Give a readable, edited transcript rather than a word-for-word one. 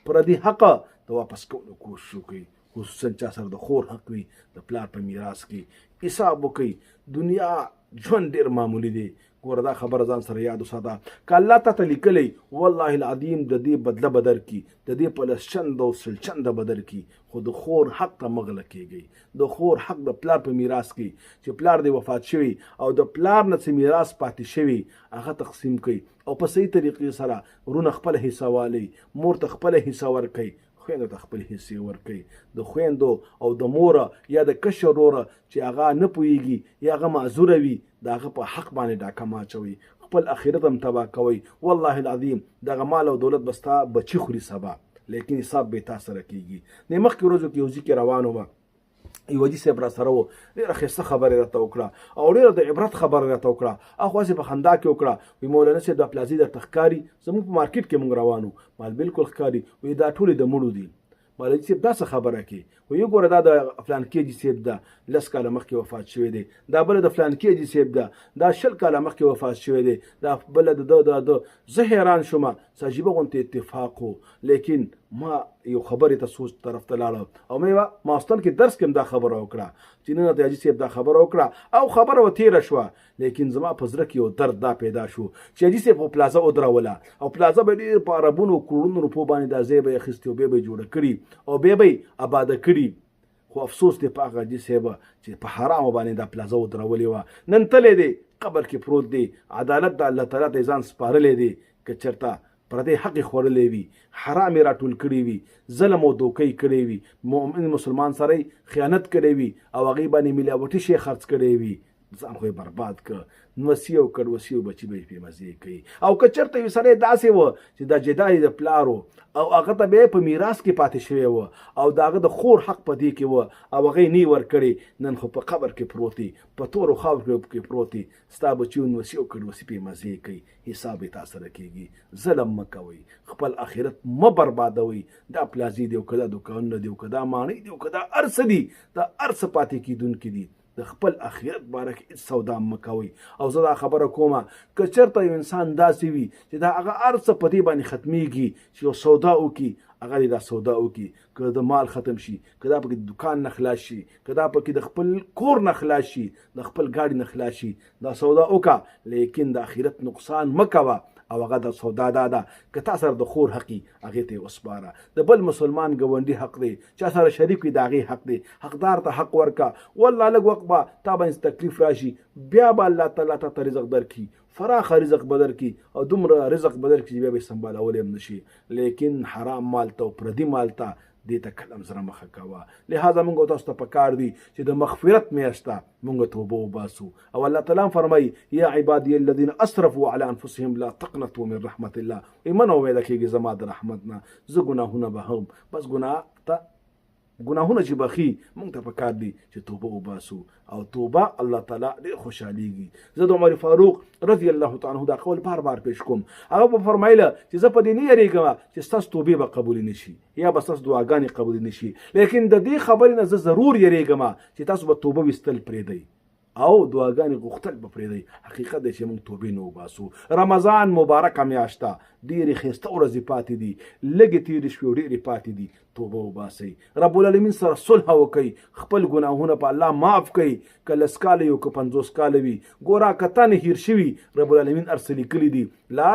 پردي حق د واپس کولو کوشش وکړئ، خصوصا چا سره د خور حق وي د پلار په میراث کې حساب وکړئ. دنیا ژوند ډیر معمولی دی. ګوره دا خبره ځان سره یاد وساته، که الله تا ته لیکلی والله العظیم د دې بدله به درکړي، د دې په لس چنده او 100 چنده به درکړي، خو د خور حق ته مه غله کېږئ. د خور حق د پلار په میراث کې چې پلار دی وفات شوی او د پلار نه څه میراث پاتې شوی هغه تقسیم کړئ او په صحیح طریقې سره ورونه خپله حصه والئ، مور ته خپله حصه ورکړئ، خویندو ته خپل حصې ورکړئ. د خویندو او د مور یا د کشر ورور چې هغه نه پوهېږي یا هغه معذوره وي د هغه په حق باندې ډاکه مه اچوئ، خپل اخرت هم تباه کوئ. والله العظیم دغه مال او دولت به ستا بچي خوري سبا، لیکن حساب به تا سره کېږي. د مخکې ورځو کې یو ځای کې روان وم، یو حاجي صاحب را سره و، ډېره ښایسته خبره یې راته وکړه او ډېره د عبرت خبره یې راته وکړه. هغه خو هسې په خندا کې وکړه، وایي مولانا صاحب دا پلازې درته ښکاري؟ زموږ په مارکیټ کې موږ روان وو، مال بالکل ښکاري. وایي دا ټولې د مړو دي. مال حاجي صاحب دا څه خبره کې؟ وایي وګوره دا د فلانکي حاجي صاحب ده، 10 کاله مخکې وفات شوی دی، دا بله د فلانکي حاجي صاحب ده، دا 20 کاله مخکې وفات شوی دی، دا بله د ده د ده. زه حیران شوم، څه عجیبه غونتې اتفاق و. لیکن ما یو خبرې ته سوچ طرف ته لاړم او مې وه ماستن کې درس کې هم دا خبره وکړه چې نن راته حاجي صاحب دا خبره وکړه او خبره وه تېره شوه، لیکن زما په زړه کې یو درد دا پیدا شو چې حاجي صاحب خو پلازه ودروله او پلازه به ډېر په اربونو کروړونو روپو باندې دا ځای به یې اخیستی او بیا به یې جوړه کړي او بیا به یې آباده کړي. خو افسوس دی په هغه حاجي صاحب چې په حرامو باندې دا پلازه ودرولې وه، نن تللی دی، قبر کې پروت دی، عدالت د الله تعالی ته ځان سپارلی دی. که چېرته پردی حق یې خوړلی وي، حرام یې راټول کړی وي، ظلم او دوکه یې کړی وي، مؤمن مسلمان سره یې خیانت کړی وي او هغې باندې ملاوټي شی خرڅ کړی وي، ځان خو یې برباد کړ، نوسی او کړوسی او بچي به یې پې مزې کوي. او که چېرته یو سړی داسې و چې دا جدا یې د پلار و او هغه ته بیا په میراث کې پاتې شوی و او د هغه د خور حق په دې کې و او هغه یې نه ورکړی، نن خو په قبر کې پروت دی، په تورو خاورو کې پروت دی، ستا بچي نوسی او کړوسی پې مزې کوي، حساب یې تا سره کېږي. ظلم مه کوئ، خپل اخرت مه بربادوئ. دا پلازې دی او که دا دوکانونه دي او که دا ماڼۍ دي او که دا هر څه دي، دا هر څه پاتې کېدونکي دي. د خپل اخرت باره کې هېڅ سودا مه کوئ. او زه دا خبره کومه که چېرته یو انسان داسې وي چې دا هغه هر څه په دې باندې ختمېږي چې یو سودا وکړي، هغه دې دا سودا وکړي. که د مال ختم شي، که دا پکې د دکان نه خلاص شي، که دا پکې د خپل کور نه خلاص شي، د خپل ګاډي نه خلاص شي، دا سودا وکړه، لیکن د اخرت نقصان مه کوه. او هغه د سودا دا ده که تا سره د خور حق وي هغې ته یې وسپاره، د بل مسلمان ګاونډي حق دی، چا سره شریک وي د هغې حق دی، حقدار ته حق ورکړه. والله لږ وخت به تا باندې تکلیف راشي، بیا به الله تعالی تا ته رزق درکړي، فراخه رزق به درکړي او دومره رزق به درکړي چې بیا به یې سمبالولی هم نه شي. لیکن حرام مال ته او پردي مال ته دې ته کله هم زړه مخه کوه. لهذا موږ تاسو ته پکار دي چې د مغفرت میاشت ده موږ توبه وباسو. او الله تعالی هم فرمایي یا عبادی الذین اسرفوا علی انفسهم لا تقنطوا من رحمت الله، ای مه ناامیده کېږئ زما د رحمت نه، زه ګناهونه بخښم. بس ګناه ته ګناهونه چې بخښي موږ ته پکار دي چې توبه وباسو، او توبه الله تعالی ډېر خوشحالېږي. زه د عمر فاروق رضی الله تعالی عنه دا قول بار بار پیش کوم. هغه به فرمایله چې زه په دې نه یریږم چې ستاسو توبې به قبولې نه شي یا به ستاسو دعاګانې قبولې نه شي، لیکن د دې خبرې نه زه ضرور یریږم چې تاسو به توبه ویستل پرېږدئ او دعاګانې غوښتل به پرېږدئ. حقیقت دی چې موږ توبې نه وباسو. رمضان مبارکه میاشت ده، ډېرې ښایسته ورځې پاتې دي، لږې تېرې شوې او ډېرې پاتې دي. توبه وباسئ، رب العالمین سره صلح وکئ، خپل ګناهونه په الله معاف کئ. که 10 کاله یو که 50 کاله وي، ګوره که تا نه هېر شوي، رب العالمین هر څه لیکلي دي. لا